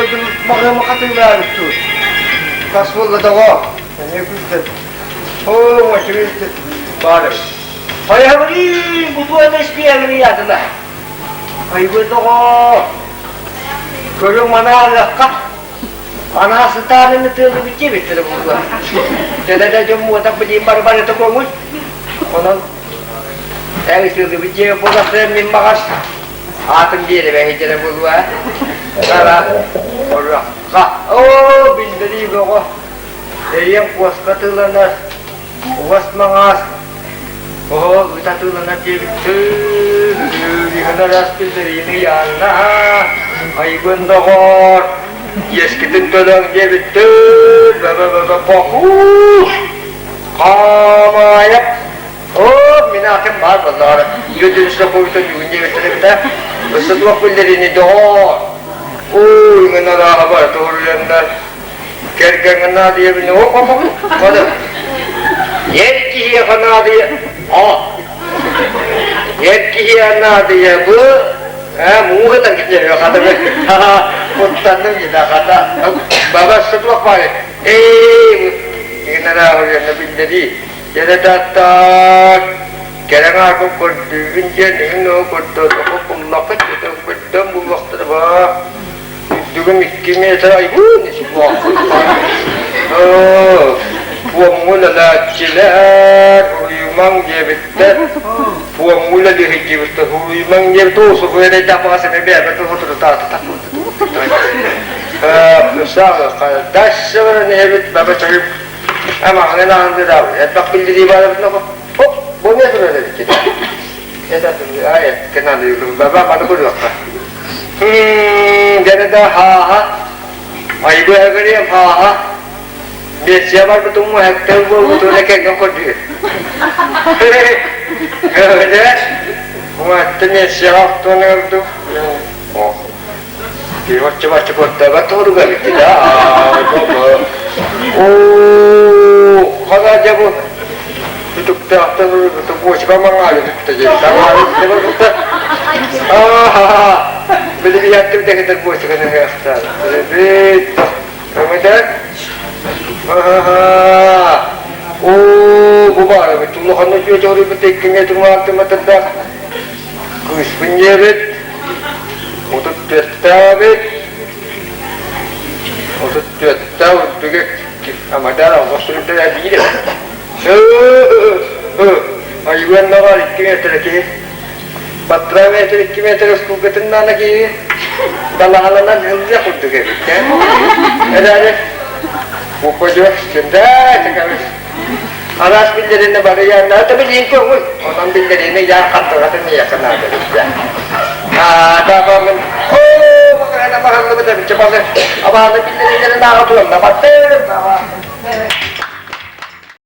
дойдум маҕыама хатыылаабыт дуу. Тас буолла доҕоор, эмиэ күлдэ. Оо, үчүгэй баар эбит. Хайабырыы, бу туох эспиэбин ыйаатына. Айбы доҕоор, көрүҥ манаалыахха. Анаа сытаарыны тыалыбыт диэбиттэрэ буолуо. Дьэ дьон муотах билиим бары барыта көҥүл. Онон эн тыалыбыт дьиэ буолахтара мин баҕас аатын биэрэбэһийдэрэ буолуо. Сара орохха. Оо, биллэрии бөҕө. Эриэн куоска тыланар, угас маҥаас. Оо, ыта тыланар диэбиттэр. Иһин биллэриини ыйаанна. Айгын доҕор, иэскитин төлөҥ диэбиттэр. Бөбө-бөбө бохуу. Хаамаайап. Оо, мин аатым баар буоллаҕына. Үөдүнүскэ куйутун бүгүн диэбиттэр эбитэ. Өссө туох биллэриини доҕоор. Ууй, ыҥыналааҕа бара туһуруйаннар. Кэргэҥҥэ наадыйабын оо Маны эр киһиэхэ наадыйа аа эр киһиэхэ наадыйабы ээ мууһа киһиэхэ хатабы куттанным дьида хата баба сытуох баар ээ игнарааҕыйанна биллэрии дьэ кэлэн аарбын көрдүүбүн диэн иҥин оо көрдөөтөххө куллахха дьэ көрдөөн буллахтара баа Үрдүгүм 2 метр айбыын Пуомҥу үлэлээччилэр уруйумаҥ диэбиттэр. Пуомҥу үлэлиэхий диэбиттэр. Уруйумаҥ диэбит оо сухуй эрэйдээх баҕас эмиэ бэйэбэр тутутаата Дальше баран иһэбит баба чагып амаҕынан аандыраабы элбэх биллэрии баар эбит хоп бу не турар эбит это ай кенаны баба маны көрүөххэ Дьэ да хааһа, айгы эгэриэм хааһа, биэссийэ барбытым муһэктэр буолбутун экэҥҥэ көрдүүр. Көрдө, уҥаттым биэссийэҕэ охтон ылдым. Киһи бачча туруга битти да. Оо, хана дьэ бу Түтүктээхтэн буочука маҥаайы түптэ диэн таҥаары түптэ Аа билибиһэттим дэхитэр буочуканы ыһыахтаан. Билибит өҥөтө Оо бу баара бит улаханнык үөтэ хоруйбут иккиҥҥэ туҥаартыматырдаах кыыспын диэбит 34-тээбит 34-тээх үрдүгэ амадар алҕас сүрдэрэ биир эбит Айыгыаннаҕар 2 метр киһи. Баттыра метр 2 метр устуулгатын наана киһи далаһаланан ыллыах курдук эбит. Эрээри упадешь сюда, Араас биллэринэ барыйаанна да билиин көҥүл. Онон биллэрини яа хаттыгатын миэхэ наада эбит. Аа да мен оо бакана баһыллыбыт эбит. Балы абааны биллэринэ нааҕа туонна баттыр.